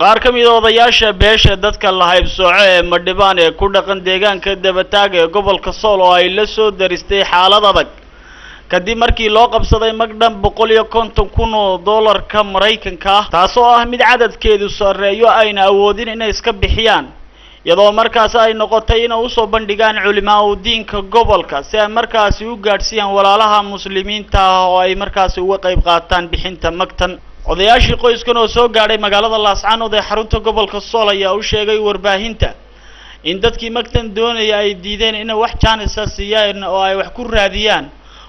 Qaar ka mid a odayaasha beesha dadka la haybsooco ee Madhibaan ee ku dhaqan deegaanka Dabataag ee gobolka Sool oo ay la soo daristay xaalad adag kadib markii loo qabsaday magdhan 150,000 oo doolarka Maraykanka ah, taasoo ah mid cadadkeedu sarreeyo ayna awoodin inay iska bixiyaan, iyadoo markaasi ay noqotay inay usoo bandhigaan culimaa u diinka gobolka si ay markaasi u gaadhsiiyaan walaalaha muslimiinta ah oo ay markaasi uga qayb qaataan bixinta magtan. Odayaashii qoyskan oo soo gaadhay magaalada Laascaanood ee xarunta gobolka Sool ayaa u sheegay warbaahinta in dadkii magtan doonaya ay diideen inay wax jaanisa siiyaan oo ay wax ku raadiyaan,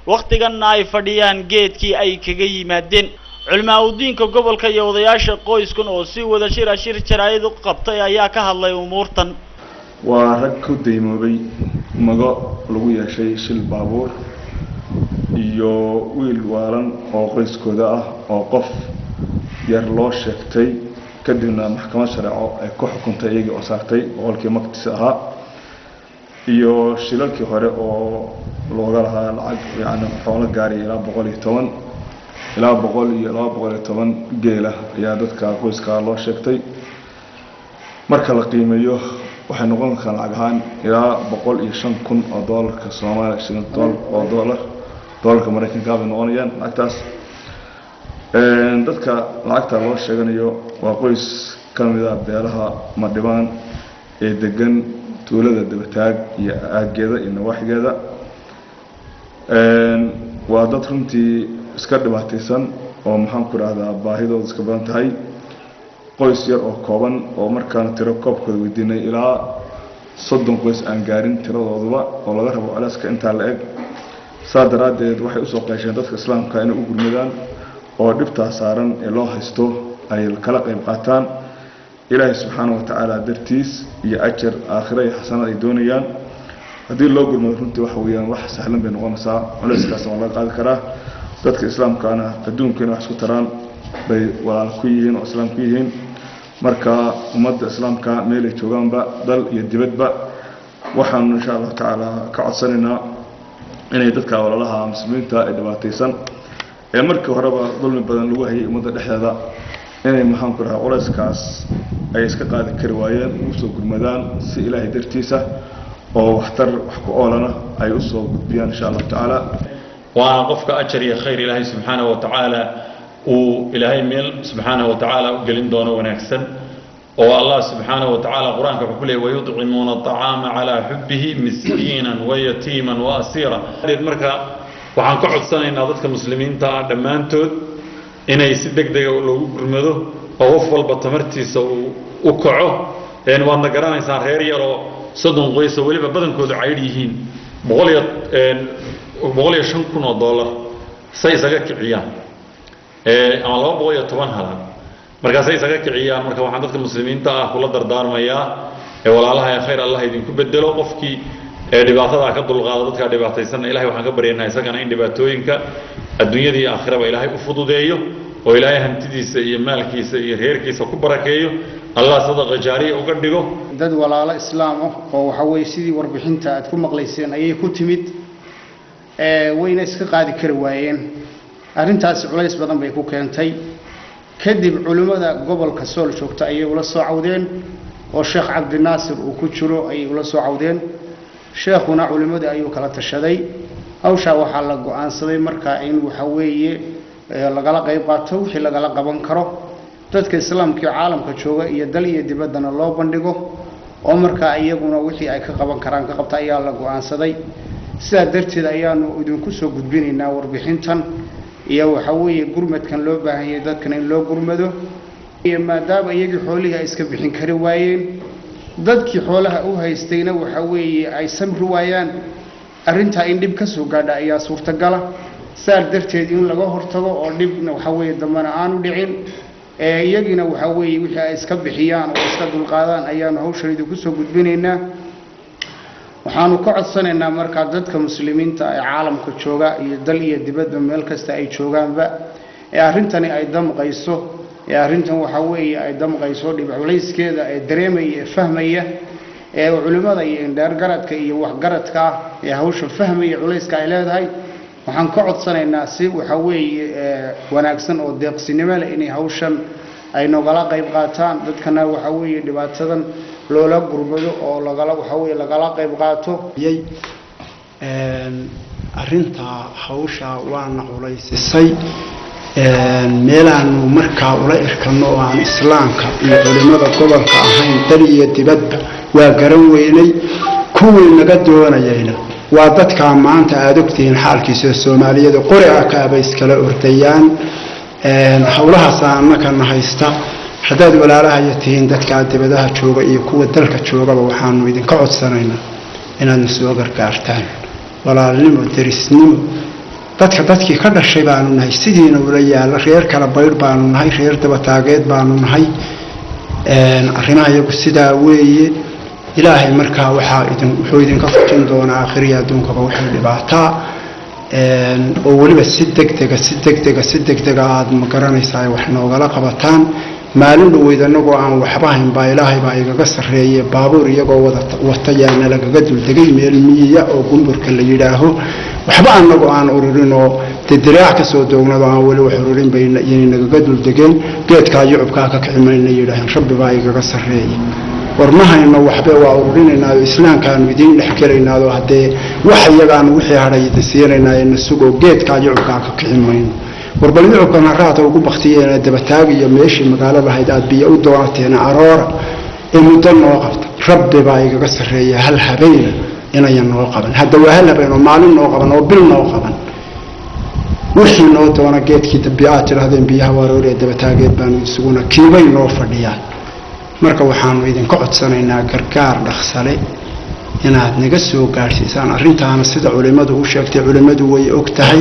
wakhtiganna ay fadhiyaan geedkii ay kaga yimaadeen. Culimaa udiinka gobolka iyo odayaasha qoyskan oo si wada shir ah shir jaraa'id u qabtay ayaa ka hadlay umuurtan. Waa rag ku daymoobay mago lagu yeeshay shil baabuur iyo wiil waalan oo qoyskooda ah oo qof yar loo sheegtay, kadibna maxkamad shareeco ay ku xukuntay iyagii oo saartay boqolkii magtiisa ahaa, iyo shilalkii hore oo looga lahaa lacag, yacni xoolo gaaraya ilaa 110 ilaa 100 iyo 210 geela ayaa dadka qoyskaa loo sheegtay. Marka la qiimeeyo waxay noqon kartaa lacag ahaan ilaa 105,000 oo doolarka Soomaaliya shilin oo doolar doolarka Maraykanka bay noqonayaan lacagtaas. Dadka lacagta loo sheeganayo waa qoys ka mid a beelaha Madhibaan ee degan tuulada Dabataag iyo aaggeeda iyo nawaaxigeeda. Waa dad runtii iska dhibaataysan oo, maxaan ku rahdaa, baahidooda iska badan tahay. Qoys yar oo kooban oo markaana tiro koobkooda weydiinay ilaa 30 qoys aan gaarin tiradooduba oo laga rabo culeyska intaa la eg. Saa daraaddeed waxay usoo qeesheen dadka islaamka inay u gurmadaan oo dhibtaa saaran ee loo haysto ay kala qayb qaataan, Ilaahay subxaana wa tacaala dartiis iyo ajar aakhira iyo xasanad ay doonayaan. Haddii loo gurmado runtii waxa weeyaan wax sahlan bay noqonaysaa, culeyskaasna waa laga qaadi karaa. Dadka islaamkaana adduunka inay wax isku taraan bay walaal ku yihiin oo islaam ku yihiin. Marka ummadda islaamka meelay joogaanba, dal iyo dibadba, waxaanu insha Allahu tacaala ka codsanaynaa inay dadka walaalaha muslimiinta ee dhibaataysan ee markii horeba dulmi badan lagu hayay ummadda dhexdeeda inay, maxaan ku rahaa, culayskaas ay iska qaadi kari waayeen ugu soo gurmadaan si Ilaahay dartiisa oo waxtar wax ku oolana ay usoo gudbiyaan insha Allahu tacaala. Waana qofka ajar iyo khayr Ilaahay subxaanahu wa tacaala uu Ilaahay meel subxaanahu wa tacaala u gelin doono wanaagsan, oo Allah subxaanahu wa tacaala Qur-aanka wuxuu ku leeyay: ويطعمون الطعام على حبه مسكينا ويتيما وأسيرا. Marka waxaan ka codsanaynaa dadka muslimiinta ah dhammaantood inay si deg dega loogu gurmado oo qof walba tamartiisa uu u kaco. Waadna garanaysaan, reer yaroo 30 qoys oo weliba badankoodu caydh yihiin, 105,000 oo dollar say isaga kiciyaan, ama 210 halaad markaasay isaga kiciyaan. Marka waxaan dadka muslimiinta ah kula dardaarmayaa ee walaalaha ee khayr Allah idinku bedelo, qofkii ee dhibaatadaa ka dulqaada dadkaa dhibaataysanna Ilahay waxaan ka baryaynaa isagana in dhibaatooyinka adduunyada iyo aakhiraba Ilaahay u fududeeyo oo Ilaahay hantidiisa iyo maalkiisa iyo reerkiisa ku barakeeyo, Allah sadaqa jaariya uga dhigo. Dad walaalo islaam ah oo waxa weeye sidii warbixinta aad ku maqlayseen ayay ku timid, wayna iska qaadi kari waayeen. Arrintaasi culays badan bay ku keentay. Kadib culimmada gobolka Sool joogta ayay ula soo cawdeen, oo Sheekh Cabdinaasir uu ku jiro ayay ula soo cawdeen. Sheekhuna culimmadii ayuu kala tashaday. Hawshaa waxaa la go-aansaday markaa in waxa weeye lagala qayb qaato wixii lagala qaban karo dadka islaamka iyo caalamka jooga iyo dal iyo dibaddana loo bandhigo, oo markaa iyaguna wixii ay ka qaban karaan ka qabta ayaa la go-aansaday. Sidaa darteed ayaanu idinku soo gudbinaynaa warbixintan iyo waxa weeye gurmadkan loo baahan yahay dadkan in loo gurmado, iyo maadaama iyagii xoolihii ay iska bixin kari waayeen, dadkii xoolaha u haystayna waxa weeye ay samri waayaan, arrintaa in dhib ka soo gaadha ayaa suurtagala. Saa darteed in laga hortago oo dhibna waxa weeye dambana aanu dhicin, iyagiina waxa weeye wixii ay iska bixiyaan oo iska dulqaadaan ayaanu hawshan idinku soo gudbinaynaa. Waxaanu ka codsanaynaa markaa dadka muslimiinta ee caalamka jooga iyo dal iyo dibadba meel kasta ay joogaanba ee arrintani ay damqayso, ee arrintan waxa weeye ay damqayso, dhib culayskeeda ee dareemaya ee fahmaya, ee culimmada iyo indheergaradka iyo waxgaradka ah ee hawsha fahmaya culayska ay leedahay, waxaan ka codsanaynaa si waxa weeye wanaagsan oo deeqsinimo leh inay hawshan Ay nogala qayb qaataan dadkana, waxa weeye, dhibaatadan loola gurmado oo lagala, waxa weeye, lagala qayb qaato. Arrintaa hawsha waana culaysisay. Meelaanu markaa ula irkano oo aan islaamka iyo culimmada gobolka ahayn, dal iyo dibadba, waa garan weynay. Kuwii naga doonayayna waa dadkaa maanta aada ogtihiin xaalkiisa, Soomaaliyada qori akaaba iskala ordayaan. Howlahaasa annakana haysta. Haddaad walaalahaya tihiin, dadkaa dibadaha jooga iyo kuwa dalka joogaba, waxaanu idinka codsanaynaa inaadna soo gargaartaan. Walaalnimo, derisnimo, dadka dadkii ka dhashay baanu nahay, sidiina ula yaalla. Reer kala baydh baanu nahay, reer dabataageed baanu nahay. Arrimaha iyagu sidaa weeye. Ilaahay markaa waxaa idin wuxuu idinka fujin doonaa aakhiriya adduunkaba waxay dhibaataa, oo weliba si degdega, si degdega, si degdega aada ma garanaysaa wax noogala qabataan. Maalin dhoweyd annagoo aan waxba hayn baa, Ilaahay baa igaga sarreeye, baabuur iyagoo wada wata yaana lagaga duldegay meel miyiya oo Gumburka la yidhaaho. Waxba annagoo aan ururin oo dee diraac ka soo doognado, aan weli wax ururin bay yay nagaga duldegeen. "Geedkaa yucubkaa ka kici mayna," yidhaaheen. Rabbi baa igaga sarreeye. War ma hayno waxbe, waa ururinaynaayo, islaamkaanu idiin dhex gelaynaado, haddee wax iyagaanu wixii hadhay idin siinaynaayo, na sugoo geedkaa yucubkaa ka kici mayno. War bal yucubkan haraata ugu baktiyeena dabataag iyo meeshii magaalada ahayd aada biyo u doonateena aroora ee muddo noo qabta. Rabbi baa igaga sarreeya, hal habeyna inayan noo qaban. Hadda waa hal habeen oo maalin noo qaban oo bil noo qaban. Wixii noo doona geedkii dambi aad tidhahdeen biyaha waarooree dabataageed baanu isuguna kiibay noo fadhiyaan. Marka waxaanu idinka codsanaynaa gargaar dhaqsale inaad naga soo gaadhsiisaan arrintaana. Sida culimmadu u sheegtay, culimmadu way og tahay.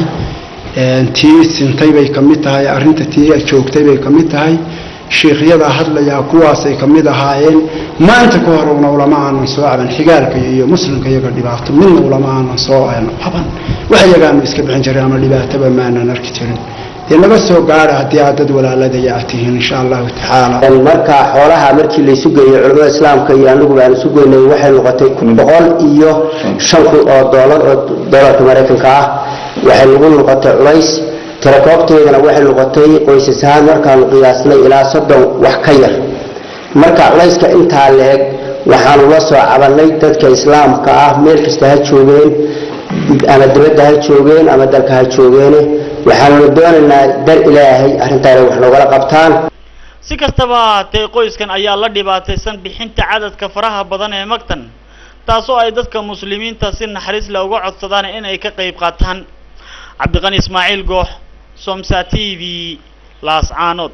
Tii sintay bay ka mid tahay arrinta, tii joogtay bay ka mid tahay. Shiikhyadaa hadlayaa kuwaasay ka mid ahaayeen. Maanta ka horowna ulama aanan soo caban xigaalka iyo muslimka iyaga dhibaato midna ulama aanan soo caban. Wax iyagaanu iska bixin jiray ama dhibaataba maanan arki jirin. Dee naga soo gaadha haddii aad dad walaaladaya aad tihiin, insha Allahu tacaala. Marka xoolaha markii laysu geeyey, culamada islaamka iyo anigu baan isu geynay, waxay noqotay 105,000 oo doolar oo doolarka Maraykanka ah. Waxay nagu noqotay culays. Tirakoobteedana waxay noqotay qoysas ahaan markaanu qiyaasnay ilaa 30 wax ka yar. Marka culayska intaa leeg waxaanu la soo cabannay dadka islaamka ah, meel kasta ha joogeen, ama dibadda ha joogeen ama dalka ha joogeene. Waxaanuna doonaynaa dar Ilaahay arrintaa inay wax noogala qabtaan. Si kastaba ha ahaatee, qoyskan ayaa la dhibaataysan bixinta cadadka faraha badan ee magtan, taasoo ay dadka muslimiinta si naxariis leh uga codsadaan inay ka qayb qaataan. Cabdiqani Ismaaciil Goox, Somsa TV, Laascaanood.